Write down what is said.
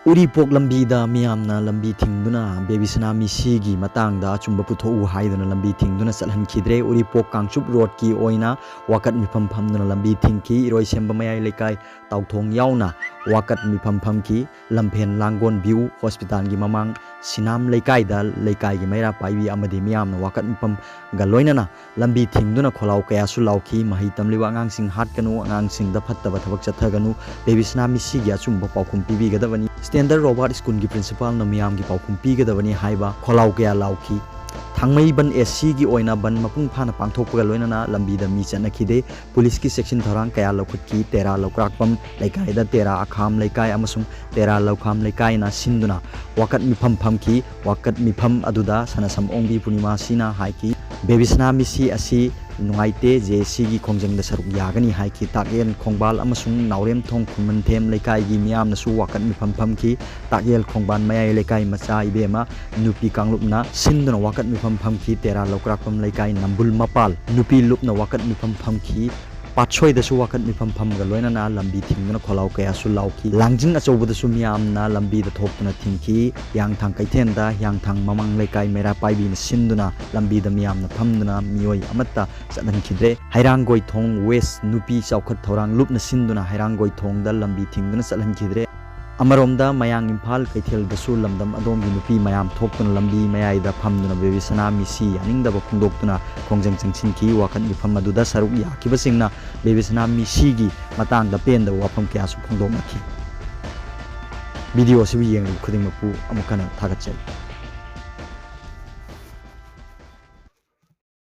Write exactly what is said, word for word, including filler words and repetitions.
ꯎꯔꯤꯄꯣꯛ ꯂꯝꯕꯤꯗ ꯃꯤꯌꯥꯝꯅ ꯂꯝꯕꯤ ꯊꯤꯡꯗꯨꯅ ꯕꯦꯕꯤꯁꯅꯥ ꯃꯤꯁꯤꯒꯤ ꯃꯇꯥꯡꯗ ꯑꯆꯨꯝꯕ ꯄꯨꯊꯣꯛꯎ ꯍꯥꯏꯗꯨꯅ ꯂꯝꯕꯤ ꯊꯤꯡꯗꯨꯅ ꯆꯠꯍꯟꯈꯤꯗ꯭ꯔꯦ꯫ ꯎꯔꯤꯄꯣꯛ ꯀꯥꯡꯆꯨꯞ ꯔꯣꯗꯀꯤ ꯑꯣꯏꯅ ꯋꯥꯀꯠ ꯃꯤꯐꯝ ꯐꯝꯗꯨꯅ ꯂꯝꯕꯤ ꯊꯤꯡꯈꯤ꯫ ꯏꯔꯣꯏꯁꯦꯝꯕ ꯃꯌꯥꯏ ꯂꯩꯀꯥꯏ ꯇꯥꯎꯊꯣꯡ ꯌꯥꯎꯅ ꯋꯥꯀꯠ ꯃꯤꯐꯝ ꯐꯝꯈꯤ꯫ ꯂꯝꯐꯦꯟ ꯂꯥꯡꯒꯣꯟ ꯚ꯭ꯌꯨ ꯍꯣꯁꯄꯤꯇꯥꯜꯒꯤ ꯃꯃꯥꯡ ꯁꯤꯅꯥꯝ ꯂꯩꯀꯥꯏꯗ ꯂꯩꯀꯥꯏꯒꯤ ꯃꯩꯔꯥ ꯄꯥꯏꯕꯤ ꯑꯃꯗꯤ ꯃꯤꯌꯥꯝꯅ ꯋꯥꯀꯠ ꯃꯤꯐꯝꯒ ꯂꯣꯏꯅꯅ ꯂꯝꯕꯤ ꯊꯤꯡꯗꯨꯅ ꯈꯣꯜꯂꯥꯎ ꯀꯌꯥꯁꯨ ꯂꯥꯎꯈꯤ꯫ ꯃꯍꯩ ꯇꯝꯂꯤꯕ ꯑꯉꯥꯡꯁꯤꯡ ꯍꯥꯠꯀꯅꯨ, ꯑꯉꯥꯡꯁꯤꯡꯗ ꯐꯠꯇꯕ ꯊꯕꯛ ꯆꯠꯊꯒꯅꯨ, ꯕꯦꯕꯤꯁꯅꯥ ꯃꯤꯁꯤꯒꯤ ꯑꯆꯨꯝꯕ ꯄꯥꯎꯈꯨꯝ ꯄꯤꯕꯤꯒꯗꯕꯅꯤ꯫ ꯁ꯭ꯇꯦꯟꯗꯔ ꯔꯣꯕꯥꯔꯠ ꯁ꯭ꯀꯨꯜꯒꯤ ꯄ꯭ꯔꯤꯟꯁꯤꯄꯥꯜꯅ ꯃꯤꯌꯥꯝꯒꯤ ꯄꯥꯎꯈꯨꯝ ꯄꯤꯒꯗꯕꯅꯤ ꯍꯥꯏꯕ ꯈꯣꯜꯂꯥꯎ ꯀꯌꯥ ꯂꯥꯎꯈꯤ꯫ ꯊꯥꯡꯃꯩꯕꯟ ꯑꯦꯁ ꯁꯤꯒꯤ ꯑꯣꯏꯅ ꯕꯟ ꯃꯄꯨꯡ ꯐꯥꯅ ꯄꯥꯡꯊꯣꯛꯄꯒ ꯂꯣꯏꯅꯅ ꯂꯝꯕꯤꯗ ꯃꯤ ꯆꯠꯅꯈꯤꯗꯦ꯫ ꯄꯨꯂꯤꯁꯀꯤ ꯆꯦꯛꯁꯤꯟ ꯊꯧꯔꯥꯡ ꯀꯌꯥ ꯂꯧꯈꯠꯈꯤ꯫ ꯇꯦꯔꯥ ꯂꯧꯀ꯭ꯔꯥꯛꯄꯝ ꯂꯩꯀꯥꯏꯗ ꯇꯦꯔꯥ ꯑꯈꯥꯝ ꯂꯩꯀꯥꯏ ꯑꯃꯁꯨꯡ ꯇꯦꯔꯥ ꯂꯧꯈꯥꯝ ꯂꯩꯀꯥꯏꯅ ꯁꯤꯟꯗꯨꯅ ꯋꯥꯀꯠ ꯃꯤꯐꯝ ꯐꯝꯈꯤ꯫ ꯋꯥꯀꯠ ꯃꯤꯐꯝ ꯑꯗꯨꯗ ꯁꯅꯁꯝ ꯑꯣꯡꯕꯤ ꯄꯨꯔꯅꯤꯃꯥꯁꯤꯅ ꯍꯥꯏꯈꯤ, ꯕꯦꯕꯤꯁꯅꯥ ꯃꯤꯁꯤ ꯑꯁꯤ ꯅꯨꯡꯉꯥꯏꯇꯦ, ꯖꯦ ꯑꯦꯁ ꯁꯤꯒꯤ ꯈꯣꯡꯖꯪꯗ ꯁꯔꯨꯛ ꯌꯥꯒꯅꯤ ꯍꯥꯏꯈꯤ꯫ ꯇꯥꯛꯌꯦꯜ ꯈꯣꯡꯕꯥꯜ ꯑꯃꯁꯨꯡ ꯅꯥꯎꯔꯦꯝꯊꯣꯡ ꯈꯨꯃꯟꯊꯦꯝ ꯂꯩꯀꯥꯏꯒꯤ ꯃꯤꯌꯥꯝꯅꯁꯨ ꯋꯥꯀꯠ ꯃꯤꯐꯝ ꯐꯝꯈꯤ꯫ ꯇꯥꯛꯌꯦꯜ ꯈꯣꯡꯕꯥꯜ ꯃꯌꯥꯏ ꯂꯩꯀꯥꯏ ꯃꯆꯥ ꯏꯕꯦꯝꯃ ꯅꯨꯄꯤ ꯀꯥꯡꯂꯨꯞꯅ ꯁꯤꯟꯗꯨꯅ ꯋꯥꯀꯠ ꯃꯤꯐꯝ ꯐꯝꯈꯤ꯫ ꯇꯦꯔꯥ ꯂꯧꯀ꯭ꯔꯥꯛꯄꯝ ꯂꯩꯀꯥꯏ ꯅꯝꯕꯨꯜ ꯃꯄꯥꯜ ꯅꯨꯄꯤ ꯂꯨꯞꯅ ꯋꯥꯀꯠ ꯃꯤꯐꯝ ꯐꯝꯈꯤ꯫ ꯄꯥꯠꯁꯣꯏꯗꯁꯨ ꯋꯥꯀꯠ ꯃꯤꯐꯝ ꯐꯝꯕꯒ ꯂꯣꯏꯅꯅ ꯂꯝꯕꯤ ꯊꯤꯡꯗꯨꯅ ꯈꯣꯜꯂꯥꯎ ꯀꯌꯥꯁꯨ ꯂꯥꯎꯈꯤ꯫ ꯂꯥꯡꯖꯤꯡ ꯑꯆꯧꯕꯗ ꯁꯨ ꯃꯤꯌꯥꯝꯅ ꯂꯝꯕꯤꯗ ꯊꯣꯛꯇꯨꯅ ꯊꯤꯡꯈꯤ꯫ ꯍꯤꯌꯥꯡꯊꯥꯡ ꯀꯩꯊꯦꯜꯗ ꯍꯤꯌꯥꯡꯊꯥꯡ ꯃꯃꯥꯡ ꯂꯩꯀꯥꯏ ꯃꯩꯔꯥ ꯄꯥꯏꯕꯤꯅ ꯁꯤꯟꯗꯨꯅ ꯂꯝꯕꯤꯗ ꯃꯤꯌꯥꯝꯅ ꯐꯝꯗꯨꯅ ꯃꯤꯑꯣꯏ ꯑꯃꯠꯇ ꯆꯠꯍꯟꯈꯤꯗ꯭ꯔꯦ꯫ ꯍꯩꯔꯥꯡꯒꯣꯏꯊꯣꯡ ꯋꯦꯁ ꯅꯨꯄꯤ ꯆꯥꯎꯈꯠ ꯊꯧꯔꯥꯡ ꯂꯨꯞꯅ ꯁꯤꯟꯗꯨꯅ ꯍꯩꯔꯥꯡꯒꯣꯏꯊꯣꯡꯗ ꯂꯝꯕꯤ ꯊꯤꯡꯗꯨꯅ ꯆꯠꯍꯟꯈꯤꯗ꯭ꯔꯦ꯫ ꯑꯃꯔꯣꯝꯗ ꯃꯌꯥꯡ ꯏꯝꯐꯥꯜ ꯀꯩꯊꯦꯜꯗꯁꯨ ꯂꯝꯗꯝ ꯑꯗꯣꯝꯒꯤ ꯅꯨꯄꯤ ꯃꯌꯥꯝ ꯊꯣꯛꯇꯨꯅ ꯂꯝꯕꯤ ꯃꯌꯥꯏꯗ ꯐꯝꯗꯨꯅ ꯕꯦꯕꯤꯁꯅꯥ ꯃꯤꯁꯤ ꯌꯥꯅꯤꯡꯗꯕ ꯐꯣꯡꯗꯣꯛꯇꯨꯅ ꯈꯣꯡꯖꯪ ꯆꯪꯁꯤꯟꯈꯤ꯫ ꯋꯥꯀꯠ ꯃꯤꯐꯝ ꯑꯗꯨꯗ ꯁꯔꯨꯛ ꯌꯥꯈꯤꯕꯁꯤꯡꯅ ꯕꯦꯕꯤꯁꯅꯥ ꯃꯤꯁꯤꯒꯤ ꯃꯇꯥꯡꯗ ꯄꯦꯟꯗꯕ ꯋꯥꯐꯝ ꯀꯌꯥꯁꯨ ꯐꯣꯡꯗꯣꯛꯅꯈꯤ꯫ ꯚꯤꯗꯤꯑꯣ ꯑꯁꯤꯕꯨ ꯌꯦꯡꯂꯤꯕ ꯈꯨꯗꯤꯡꯃꯛꯄꯨ ꯑꯃꯨꯛ ꯍꯟꯅ ꯊꯥꯒꯠꯆꯔꯤ꯫